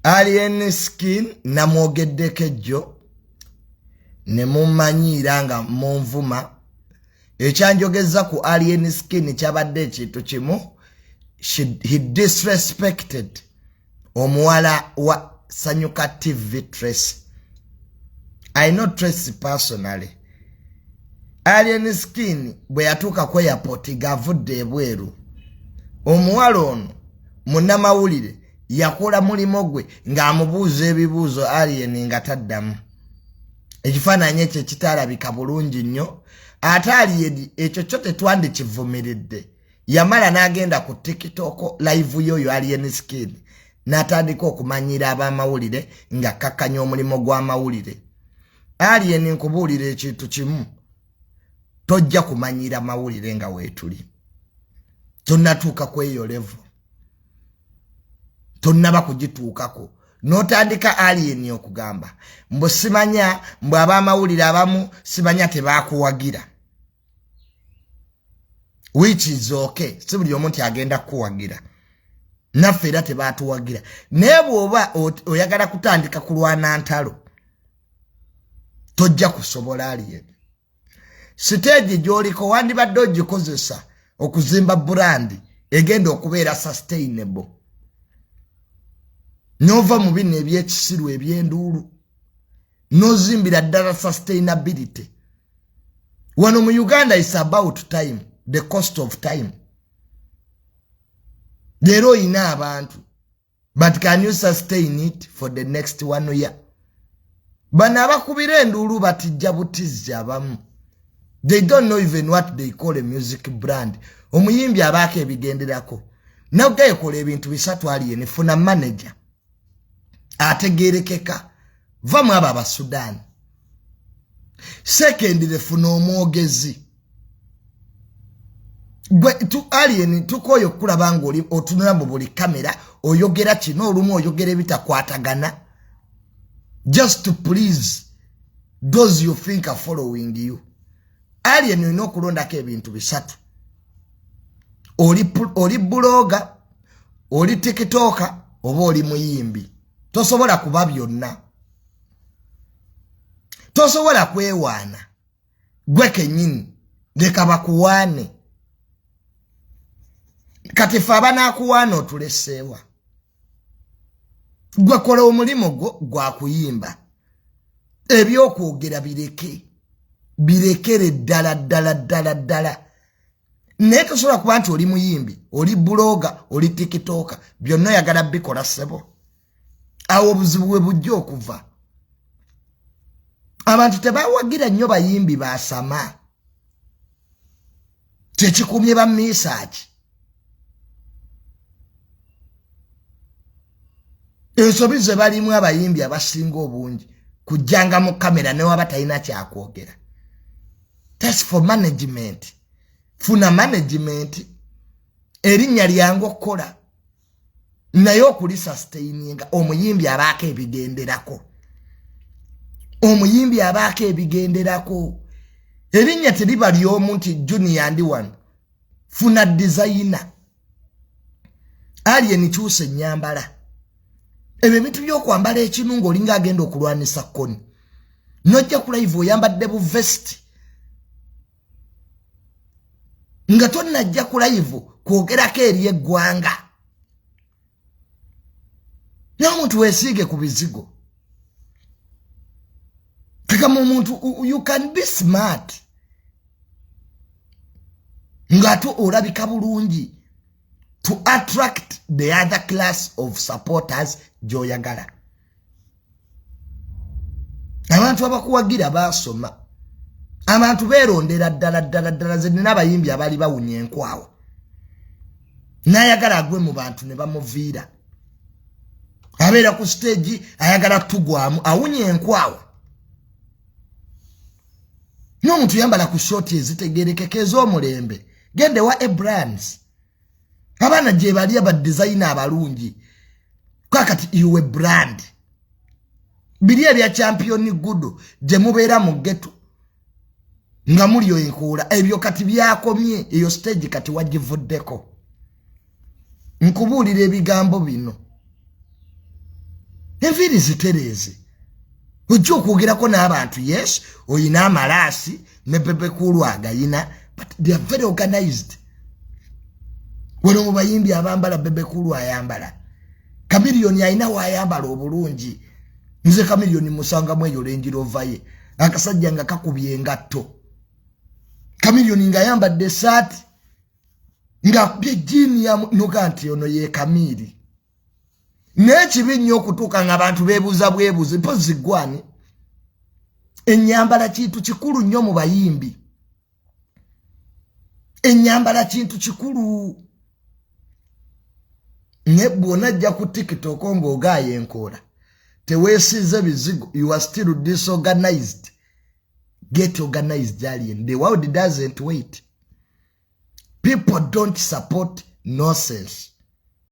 Alien Skin namwogeddeko ejjo ne mumanyiira nga munvuma. Ekyanjogeza ku Alien Skin kyabadde ekintu kimu, he disrespected omuwala wa Sanyuka TV Tracy. I know Tracy personally. Alien Skin bwe yatuuka ku airport ng'avudde ebweru, omuwala ono munnamawulire yakola mulimu gwe ng'amubuuza ebibuuzo, Alien nga taddamu. Ekifaananyi ekyo ekitaalabika bulungi nnyo, ate Alien ekyo kyo tetwandikivumiridde. Yamala n'agenda ku TikTok live y'oyo Alien Skin n'atandika okumanyira ab'amawulire ng'akkakkanya omulimu gw'amawulire. Alien, nkubuulira ekintu kimu, tojja kumanyira mawulire nga weetuli, tonnatuuka ku eyo level, tonnaba kugituukako. N'otandika Alien okugamba mbu simanya, mbu ab'amawulire abamu simanya tebakuwagira, which is okay. Si buli omu nti agenda kukuwagira, naffe era tebatuwagira. Naye bw'oba oyagala kutandika kulwana ntalo, tojja kusobola. Alien, stage gy'oliko wandibadde ogikozesa okuzimba brand egenda okubeera sustainable, n'ova mu bino ebyekisiru ebyenduulu, n'ozimbira ddala sustainability. Wano mu Uganda is about time, the cost of time. Leero oyina abantu, but can you sustain it for the next one year? Bano abakubira enduulu batijja butizzi. Abamu they don't know even what they call a music brand. Omuyimbi abaako ebigenderako nageekola ebintu bisatu. Alien, funa manager ategerekeka, vamu abo Abasudaani. Secondly, funa omwogezi. Gwe Alien, tukooye okulaba nga oli otunula mu buli kamera, oyogera kino, olumu oyogera ebitakwatagana just to please those you think are following you. Alien, olina okulondako ebintu bisatu: oli blogger, oli TikToker, oba oli muyimbi. Tosobola kuba byonna, tosobola kwewaana gwe kennyini. Leka bakuwaane. Kati fe abanaakuwaana otuleseewa? Gwe kola omulimu gwo gwakuyimba, ebyokwogera bireke, birekere ddala ddala ddala ddala. Naye tosobola kuba nti oli muyimbi, oli blogger, oli TikToker, byonna oyagala bikola. Ssebo, awo obuzibu bwe bujja okuva. Abantu tebawagira nnyo bayimbi basama, kyekikumye bamiisaaki. Ensobi ze balimu abayimbi abasinga obungi kujjanga mu kamera newaba talina kyakwogera. That's for management. Funa management. Erinnya lyangu okukola, naye okulisustaininga, omuyimbi abaako ebigenderako, omuyimbi abaako ebigenderako. Erinnya teriba lyomu nti Junior ndi wano. Funa designer. Alien, kyusa ennyambala. Ebyo ebintu byokwambala ekinu ng'olinga agenda okulwanisa koni, nojja ku live oyambadde bu vest nga tonnajja ku live kwogerako eri eggwanga. Naye omuntu weesiige ku bizigo kagamba omuntu, you can be smart ng'ate olabika bulungi to attract the other class of supporters gy'oyagala. Abantu abakuwagira baasoma, abantu beerondera ddala ddala ddala. Ze nina abayimbi abaali bawunya enkwawa, n'ayagala agwe mu bantu ne bamuviira. Abeera ku stage ayagala tugwamu, awunya enkwawa. N'omuntu yambala ku short ezitegerekeka ez'omulembe. Gende wa Abrams, abaana gye bali, aba designer abalungi. Kakati iwe brand biri ebya Champion Gudo gye mubeera mu ghetto nga muli enkuula, ebyo kati byakomye. Eyo stage kati wagivuddeko. Nkubuulira ebigambo bino. Enviiri zitereeze, ojja okwogerako n'abantu. Yes, oyina amalaasi ne Bebe Cool agayina, but they are very organized. Wano mu bayimbi abambala, Bebe Cool ayambala, Chameleone alina waayambala obulungi. Nze Chameleone musangamu eyo Range Rover ye, akasajja nga kakubye engatto. Chameleone ng'ayambadde esaati, ng'akubye jean, yanuga nti ono ye Kamiiri. Naye kibi nnyo okutuuka nga abantu beebuuza bwebuuzi mpozi gwani. Ennyambala kintu kikulu nnyo mu bayimbi, ennyambala kintu kikulu. Naye bw'onajja ku TikTok ng'ogaaya enkoola, teweesize bizigo, you are still disorganized. Get organized, alien. The world doesn't wait. People don't support nonsense.